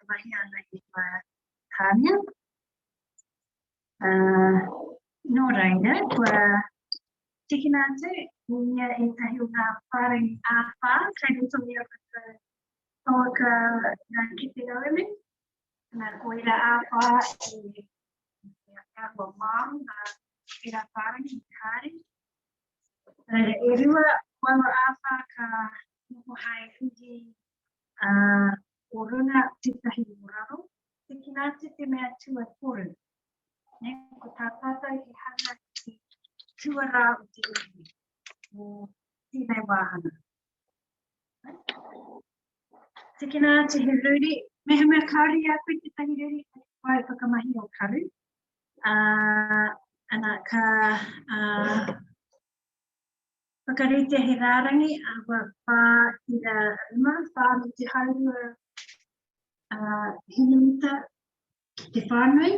whakamahia ana e Whaea Tānia. Uh, nō reira, kua tikina atu i ia ētahi o ngā whārangi ā-whā kei roto i a koutou pouaka ngā kete rauemi. Nā, ko ērā ā-whā e e āhua māro ngā ērā whārangi i kāre. Nā reira, e rua waua ā-whā ka noho hai uhi uh, o runga tētahi o raro. Tikina atu te mea tuatoru. Ne, ko tā tātou he hanga i te tuarā o te uhi, o tēnei wāhanga. Tikina atu he ruri, mehemea kāore i a koe tētahi ruri, kei te pai whakamahi o karu. Uh, ana, ka uh, whakaritea he rārangi, āhua 4.5, whā me te haurua uh, hinumita ki te whānui.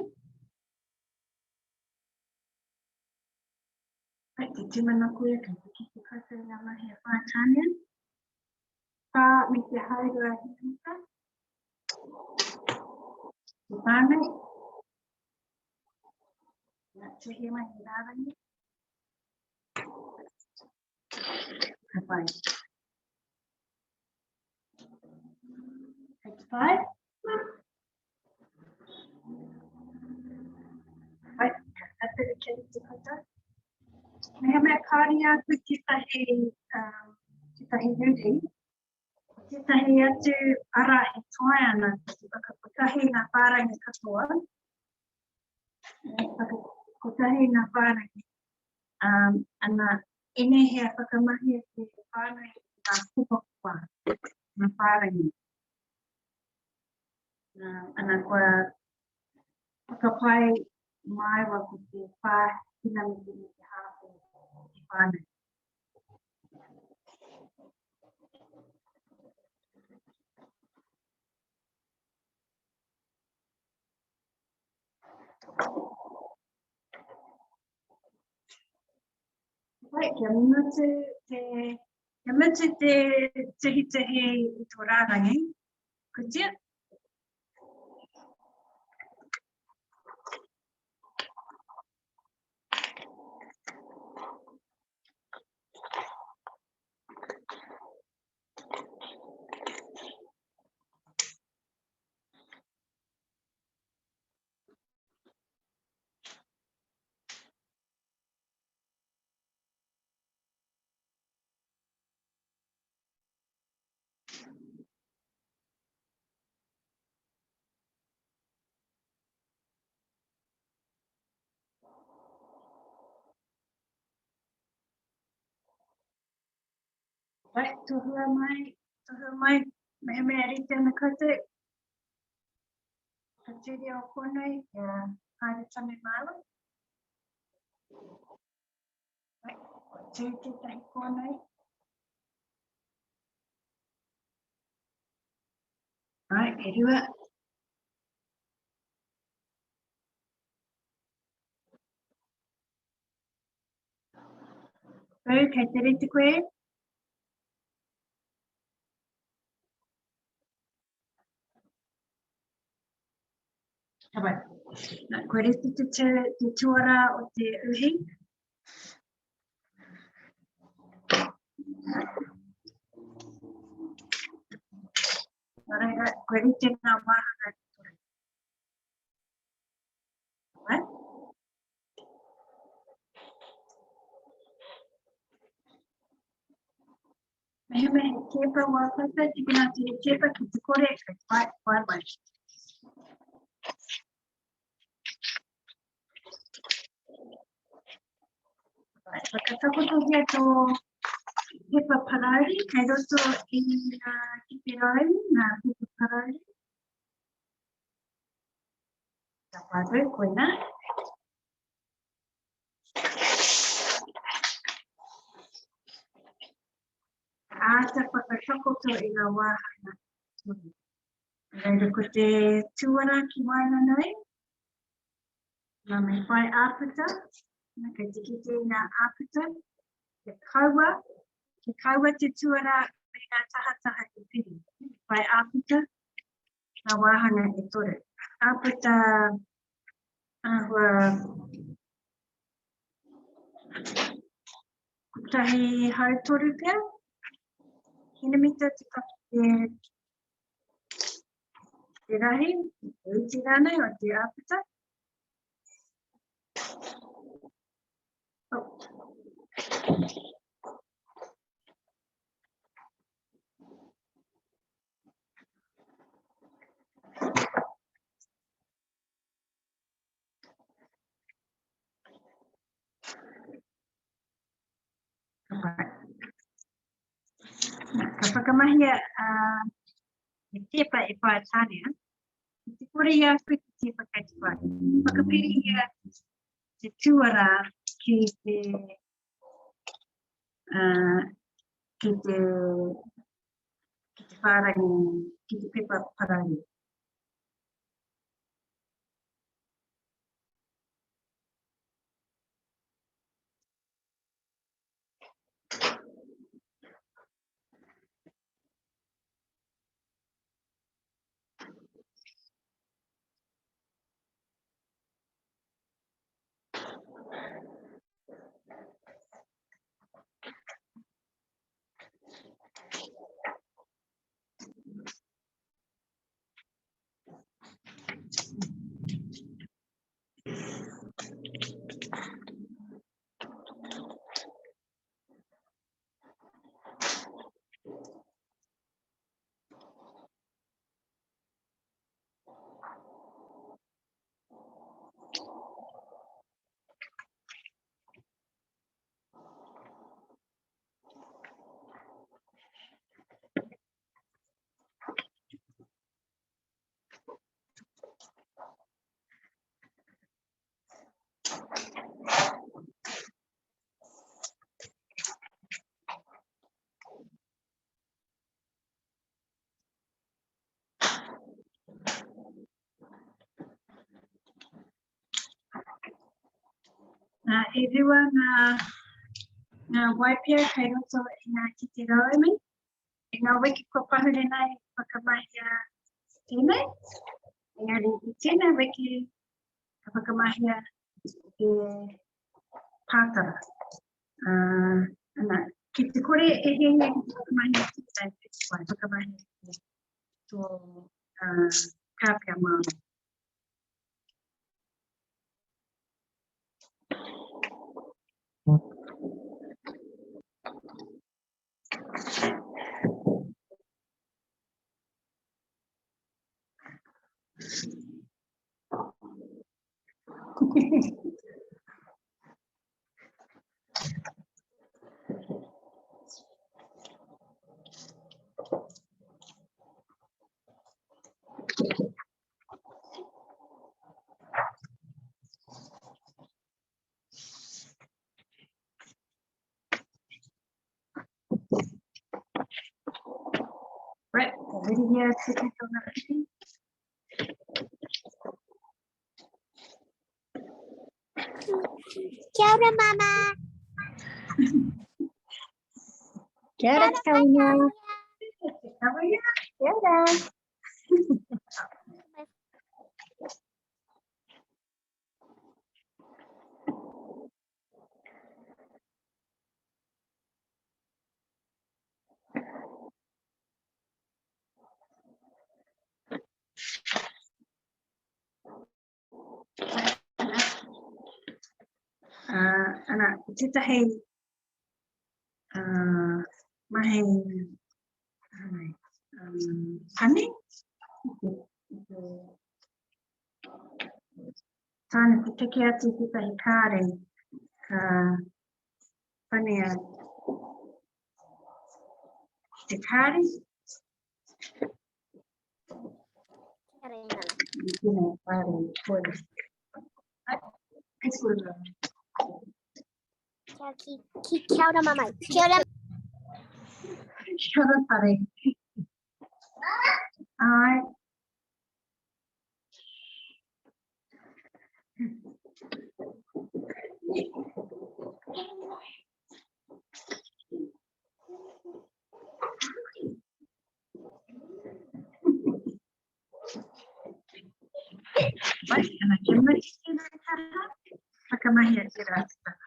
Ai, te tūmanako ia, kei te kite koutou i ngā mahi a Whaea Tania. Whā me te haurua hinumita. Te whānui. Nā, tuhia mai he rārangi. Ka pai. Kei te pai? Pai, ka tatari kia rite koutou. Mehemea kāore i a koe tētahi, um, tētahi ruri, tētahi atu ara e taea ana ki te whakakotahi ngā whārangi katoa, whakakotahi ngā whārangi, um, ana, inehea whakamahia te whānui i ngā kopakopa, ngā whārangi. Um, ana, kua whakapae māua ko te whā hinamiti me te hāpo te whānau. Right, kia mutu te, kia mutu te tuhituhi i tō rārangi. Kutia. Right, tohua mai, tohua mai, mehemea rite ana koutou. Ka tūria o konei, kia haere tonu māua. Right, kua tū tētahi konei. Right, e rua. Rau, kei te rite koe? Ka pai. Nā, kua rite te, te, te tuara o te uhi. Nā reira, kua rite ngā wāhanga e toru. Right? Mehemea he kēpa wā koutou, tikina atu he kēpa ki te kore, kei whai, whai mai. Right, whakatakotohia tō pepa parauri, kei roto i ngā kete rauru, ngā pepa parauri. Ka whānau, koina. Āta whakatakoto i ngā wāhanga. Reira ko te tuara ki waenganui. Nā me whai āputa. Nā kei te kite i ngā āputa. Kia kaua, kia kaua te tuara me ngā tahataha e piri. Me whai āputa. Ngā wāhanga e toru. Āputa āhua 1/3 pea. Hinemita te te rahi, te iti rānei o te āputa. Oh. Ka pai. Ka whakamahia he tepa e whai tānea. Ki te kore i a koe te tepa kei te whai. Whakapirihia te tuara ki te ki te ki te whārangi, ki te pepa parauri. Nā, e rua ngā, ngā waipia kei roto i ngā kete rauemi. I ngā wiki kua pahure nei, whakamahia tēnei. Engari, i tēnei wiki, ka whakamahia te pātara. Ana, ki te kore e hiahia ki te whakamahia tēnei, whakamahia tō kāpia Māori. Right, ka hurihia atu ki tōna pipi. Kia ora, Mama. Kia ora, Te Kawina. Te Kawina, kia ora. Ana, ko tētahi mahi pane, tāna te teke atu tētahi kāre, ka panea te kāre. Kia ora, mama. Kia ora. Kia ora, pare. Ai. Pai, ana kia mutu tēnā taha, whakamahia tērā atu taha.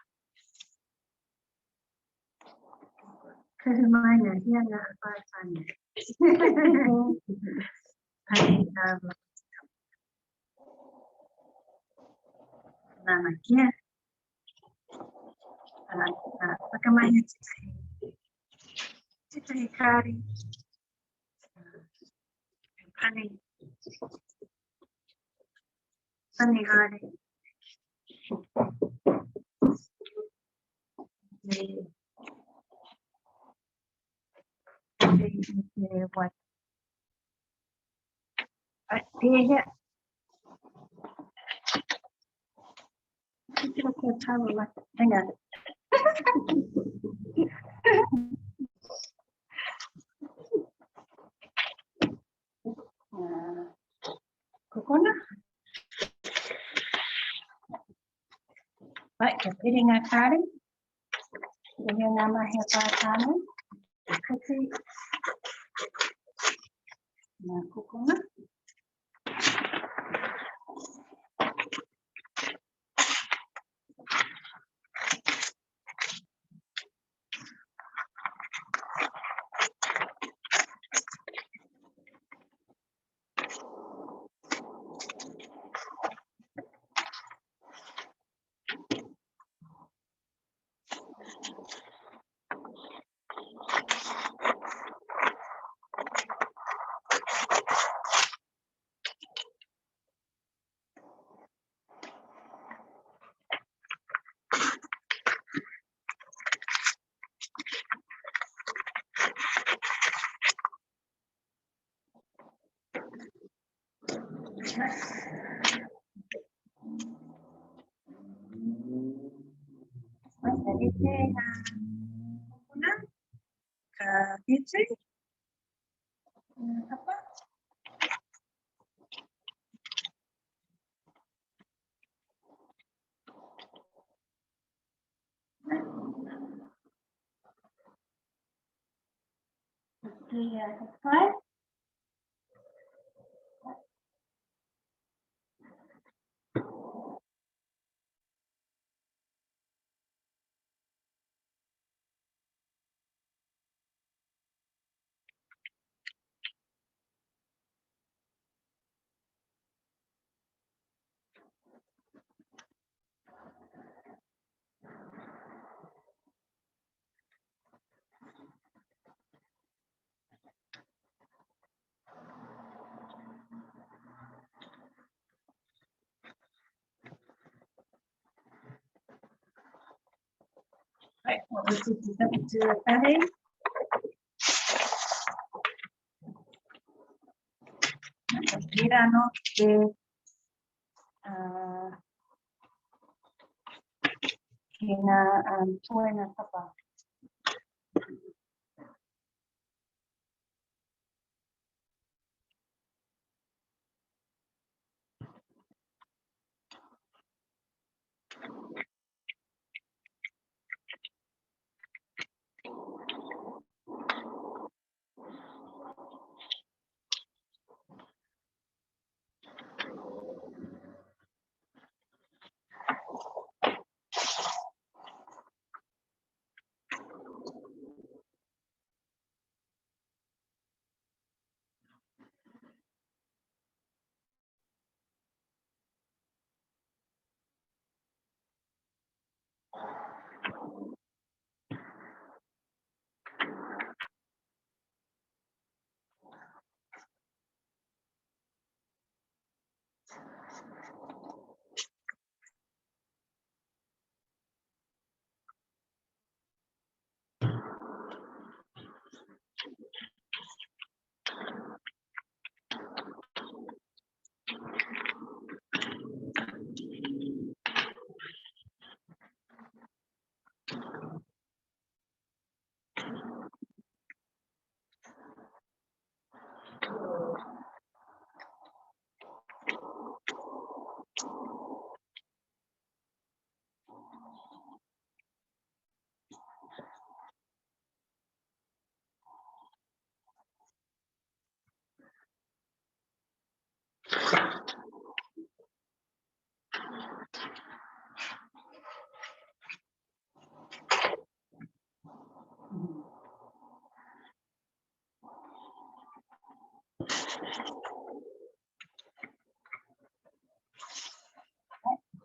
Kuhu mai ngā hianga a Whātāne. Pai, nana kia. Ana, whakamahia tētahi, tētahi kāri, pani, pani haere. Me te wai. Ai, pēhea? Titiro ko tāua la. Hang on. Kokona. Right, kia pere ngā kāri. Kia ngā mahi a pātāne. Te kuti. Ngā kokona. Rite ngā mokopuna, ka whitu, ngā tapa. Te pai. Right, what was it to tahi? Pērā anō te ki ngā toenga tapa.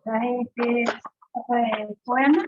Tahi te papa e toe ana.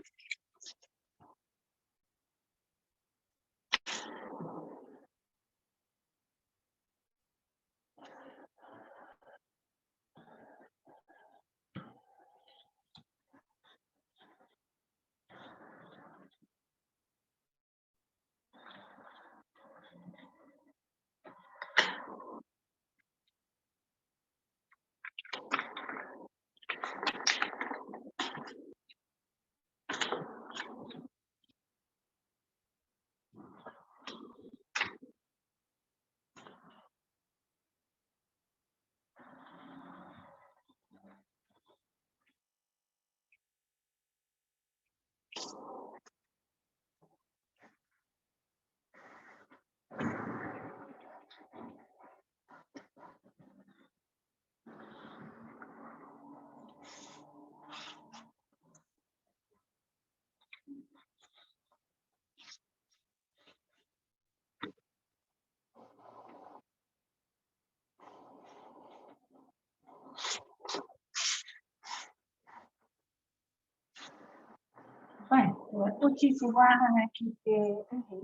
Pai, kua oti te wāhanga ki te uhi.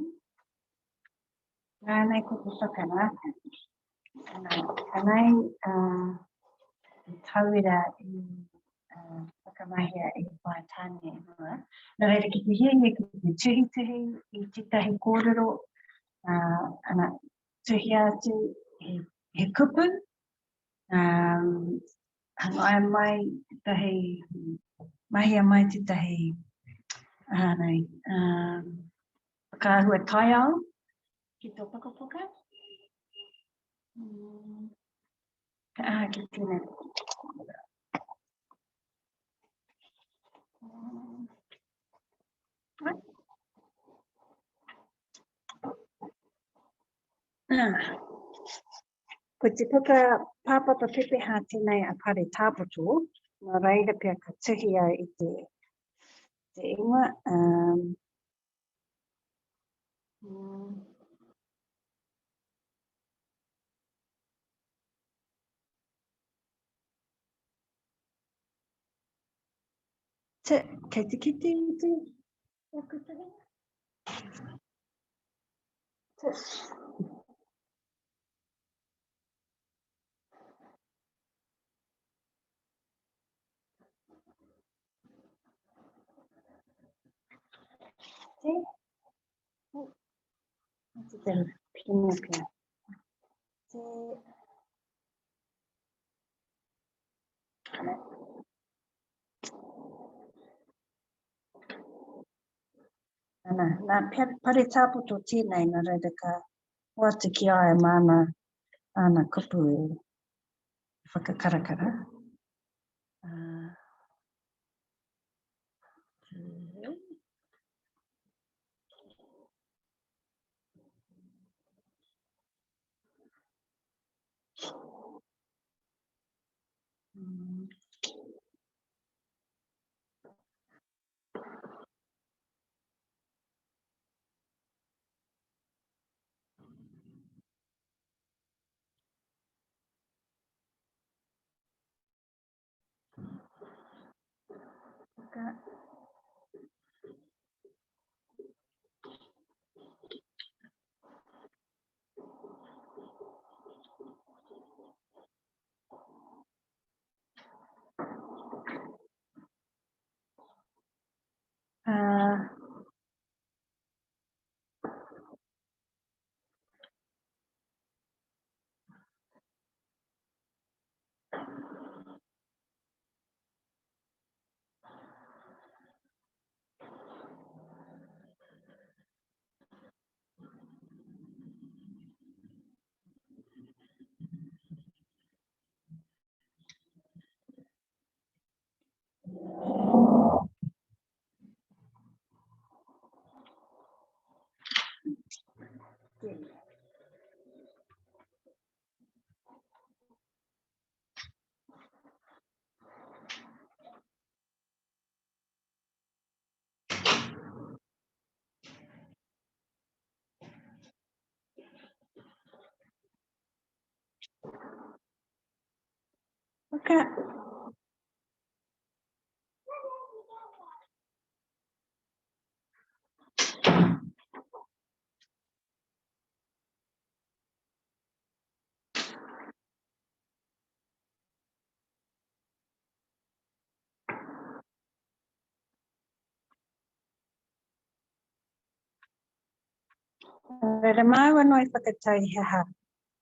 Nānei ko te whakarākau. Ana, anei te tauira i whakamahia e Whaea Tāne i mua. Nō reira, ki te hiahia ki te tuhituhi i tētahi kōrero, ana, tuhia atu he kupu, hangaia mai tētahi, mahia mai tētahi, nei, whakaahua taiao ki tō pukapuka. Ka aha ki tēnei pukapuka. Ko te puka pāpapa pepeha tēnei a Pare Tāpoto, nā reira pea ka tuhi au i te, te ingoa. Te, kei te kite i te aku tuhinga? Te. Te. Oh. Te te pina pia. Te. Ana, nā Pare Tāpoto tēnei, nā reira ka hoatu ki a ia māna āna kupu e whakakarakara. Ka. Whaka. Reira māu anō e whakatau he aha,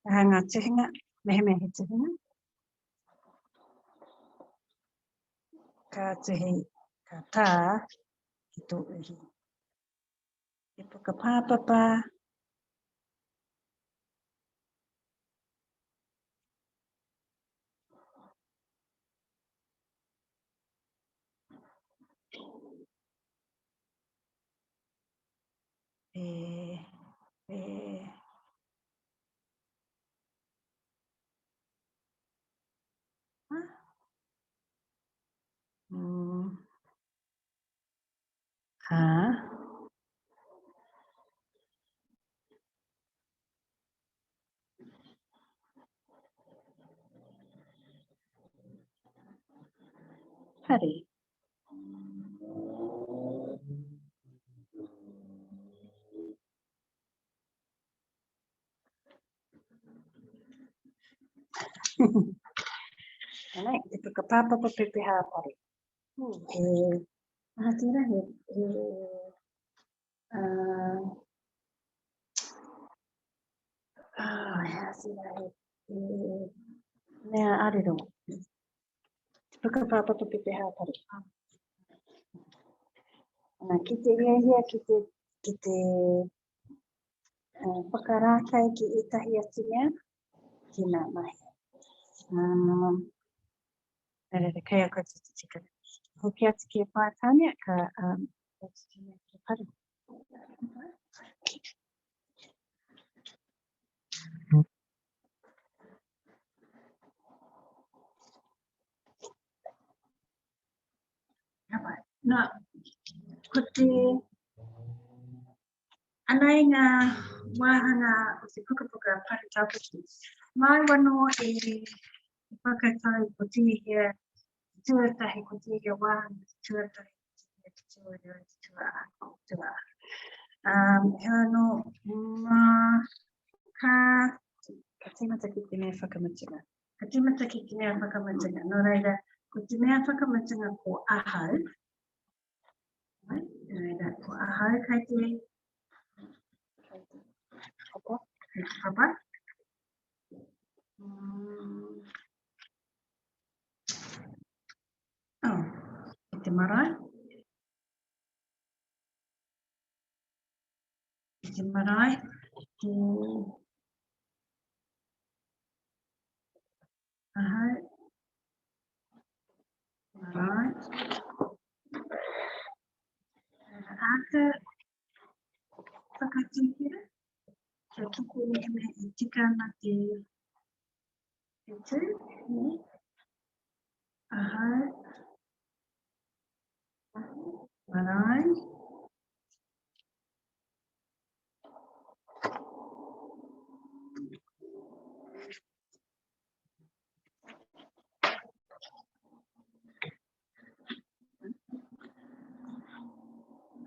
he aha ngā tuhinga, mehemea he tuhinga. Ka tuhi, ka tā ki tō uhi. He puka pāpapa. E, e. Ah. Mm. Ā. Pari. Anei, te puka pāpapa pepeha a Pari. He, aha tērā, he, he, uh, oh, he aha tērā, he, he mea arero. Te puka pāpapa pepeha a Pari. Ana, ki te hiahia, ki te, ki te whakarākei ki ētahi atu mea, tēnā mahi. Um, nā reira, kei a koutou te tikanga. Hoki atu ki a Whaea ka um, atu ki mea ki Paru. Nā, ko te Anei ngā wāhanga o te pukapuka Paru Tawhiti. Māu anō e whakatau ko tēhea te tuatahi, ko tēhea wāhanga te tuatahi, ko tēhea te tuarua, te tuaa, te tuaa. Um, he anō, mā, ka, ka tīmata ki te mea whakamutunga. Ka tīmata ki te mea whakamutunga. Nō reira, ko te mea whakamutunga ko ahau, Nā reira, ko ahau kei te, kei te papa, kei te papa. Mm. Oh, i te marae. I te marae, te ahau, marae. Āta whakatūhura, kia kite mehemea e tika ana te, te tū, nē? Ahau, marae.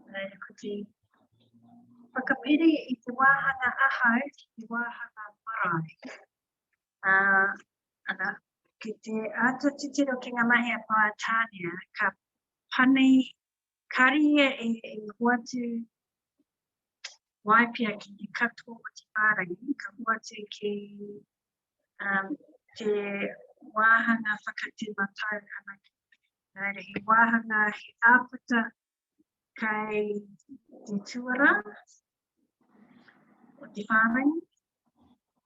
Reira, ko te whakapiri i te wāhanga ahau ki te wāhanga marae. Ā, ana, ki te āta titiro ki ngā mahi a Whaea Tānia, ka pani, kāre ia e, e hoatu waipia ki te katoa o te whārangi, ka hoatu ki um, te wāhanga whakatematau anake. Nā reira, he wāhanga, he āputa kei te tuara o te whārangi.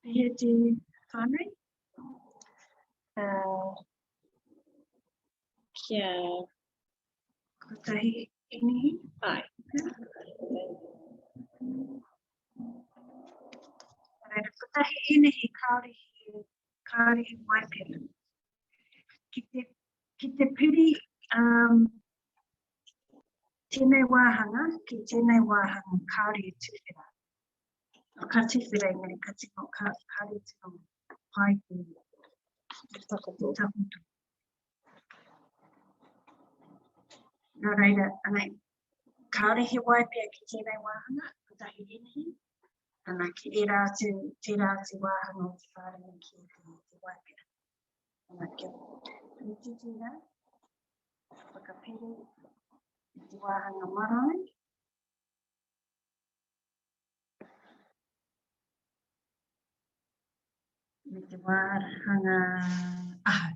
Pehea te whānui? Kia kotahi inihi. Ai. Reira, kotahi inihi kāore he, kāore he waipera. Ki te, ki te piri um, tēnei wāhanga ki tēnei wāhanga kāore e tuwhera. Ka tuwhera engari ka tino, ka, kāore tino pai te, te takoto. Takoto. Nā reira, anei, kāore he waipea ki tēnei wāhanga, kotahi inihi, ana ki ērā atu, tērā atu wāhanga o te whārangi ki te, te waipea. Ana, kia rite tērā, whakapere i te wāhanga marae. Me te wāhanga ahau.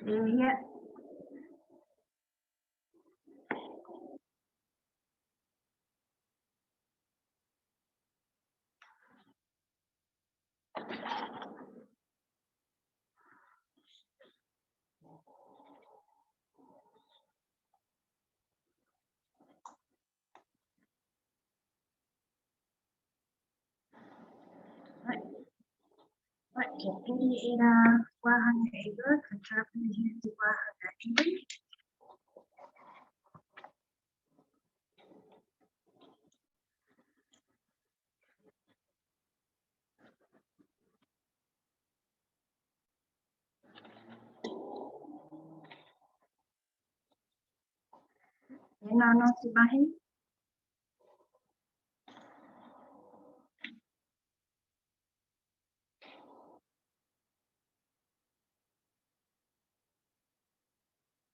Pēhea? Right. Right, kia piri ērā wāhanga e rua, ka tāpirihia te wāhanga iwi. Tēnā anō te mahi.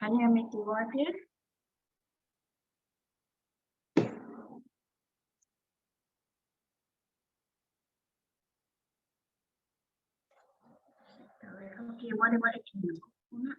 Pania me te waipia. Hoki e wareware ki ngā mokopuna.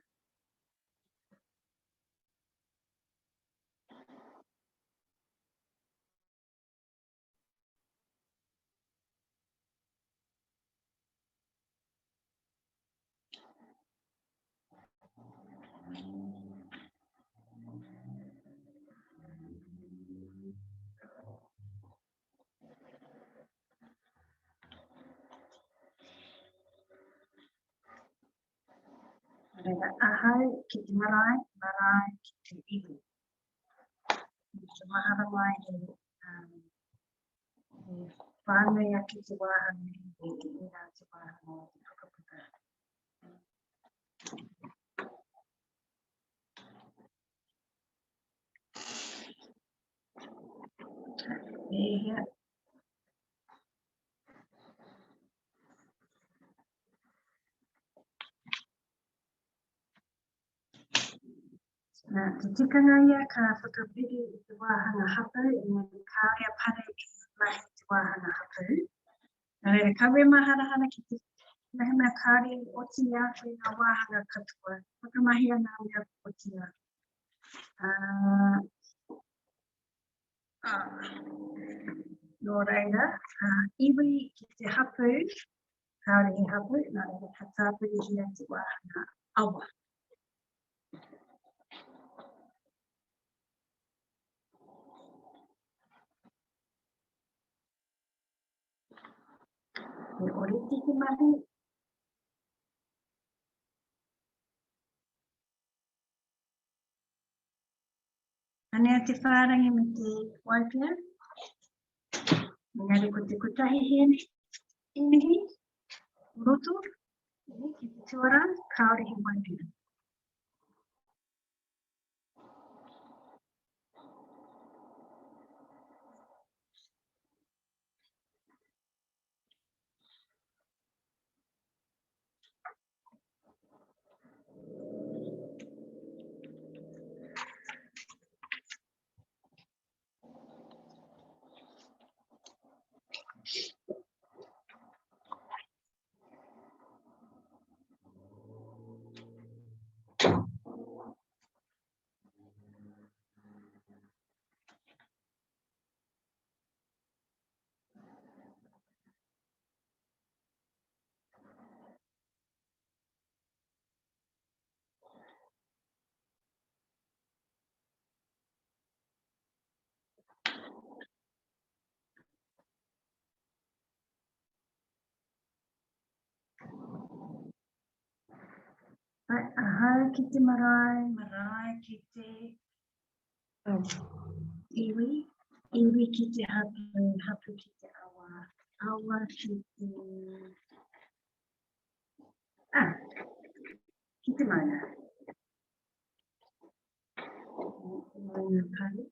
Nā reira, ahau ki te marae, marae ki te iwi. Me te mahara mai he, um, he whānui ake te wāhanga iwi i ērā te wāhanga o te pukapuka. Pēhea? Nā, te tikanga ia ka whakapiri i te wāhanga hapū, engari kāore a Pare i mahi i te wāhanga hapū. Nā reira, kaua e māharahara ki te mehemea kāore i oti i a koe ngā wāhanga katoa. Whakamahia ngā mea kua oti i a koe. Nō reira, iwi ki te hapū, kāore he hapū, nā reira ka tāpirihia te wāhanga awa. He orite te mahi. Anei te whārangi me te waipia. Engari ko te kotahi hēnihi o roto, ki te tuarā, kāore he waipia. Ai, ahau ki te marae, marae ki te oh, iwi, iwi ki te hapu, hapu ki te awa, awa ki te... Ah, ki te maunga. Te maunga pari.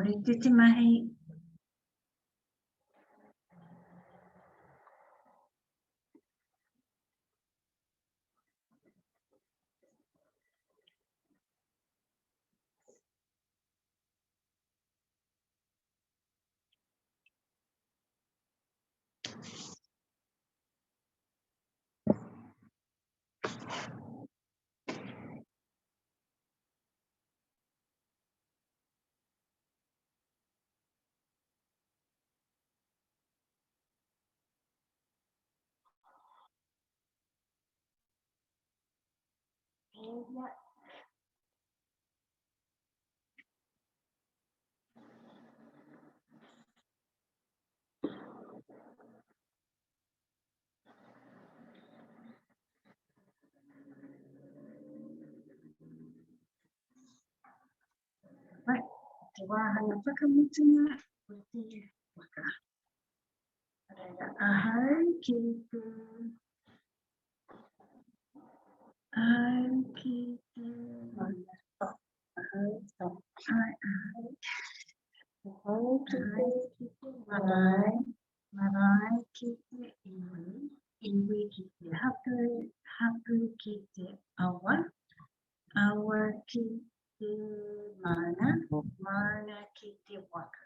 Orite te mahi. Whakapirihia. Right, te wāhanga whakamutunga o te waka. Reira, ahau ki te ahau ki te maunga. Ahau, ai, ahau. Ahau ki te marae, marae ki te iwi, iwi ki te hapu, hapu ki te awa, awa ki te maunga, maunga ki te waka.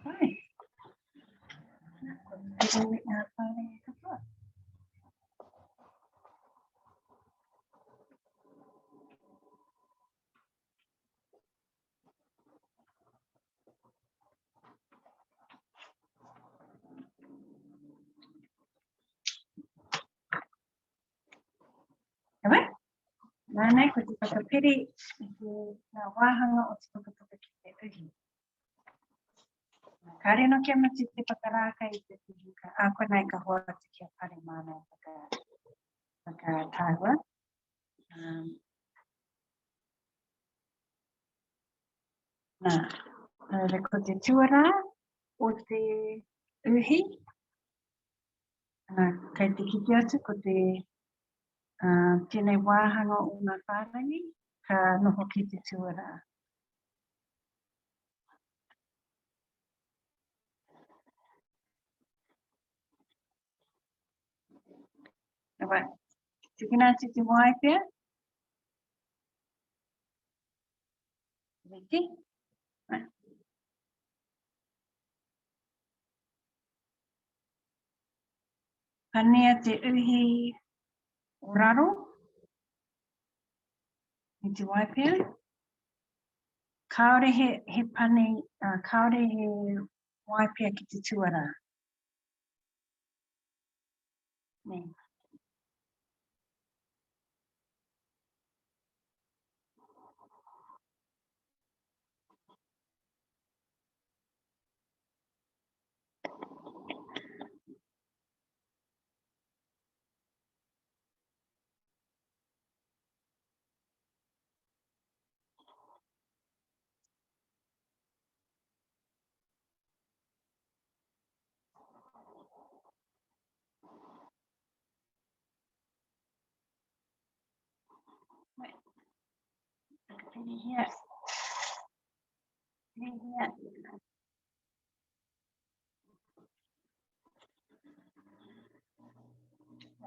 Pai. Nā, kua tū ngā whārangi katoa. Ka pai? Nā nei, ko te whakapiri i te ngā wāhanga o te pukapuka ki te uhi. Kāre no kia mutu te whakarākai i te uhi, ka ākonai ka hoatu ki a Pare māna e whakatāua. Nā, nā ko te tuarā o te uhi, kei te kite atu ko te tēnei wāhanga o ngā whārangi ka noho ki te tuarā. Right. Tikina atu te wai pea. Reti. Right. Pania te uhi o raro i te waipea. Kāore he, he pani, uh, kāore he waipea ki te tuarā. Nē. Whakapirihia. Pirihia.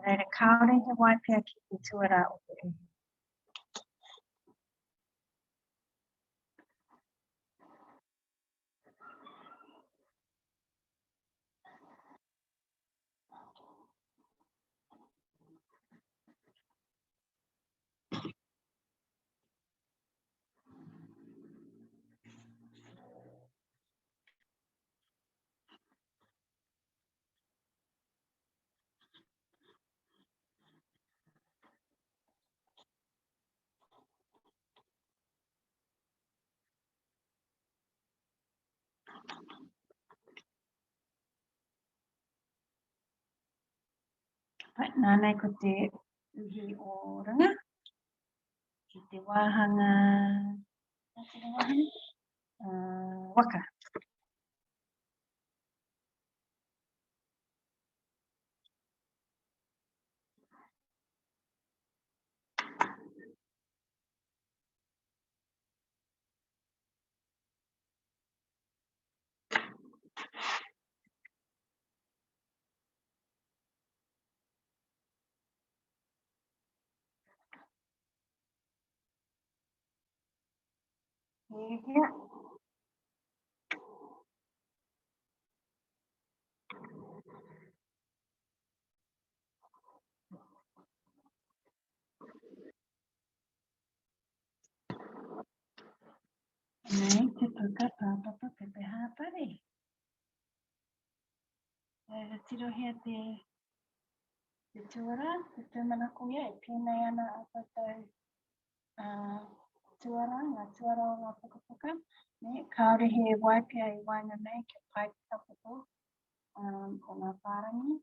Reira, kāore he waipea ki te tuarā o te uhi. Pai, nānei ko te uhi o runga ki te wāhanga, waka. Hea. Nei te puka pāpapa pepeha pare. Reira tirohia te, te tuara, te tūmanako ia, e pēnei ana a koutou tuara, ngā tuara o ngā pukapuka, ne? Kāore he waipia i waenga nei kia pai te takoto o ngā whārangi.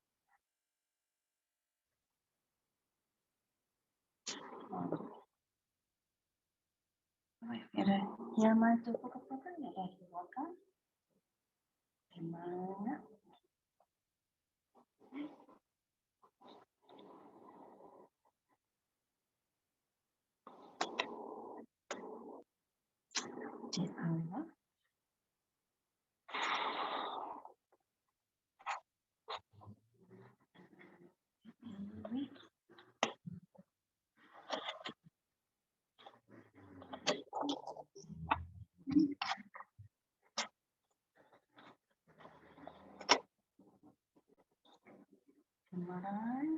Hia mai tō pukapuka, me he waka. Te maunga. Te awa. Te iwi. Te marae.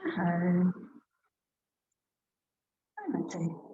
Ahau. Ai mate.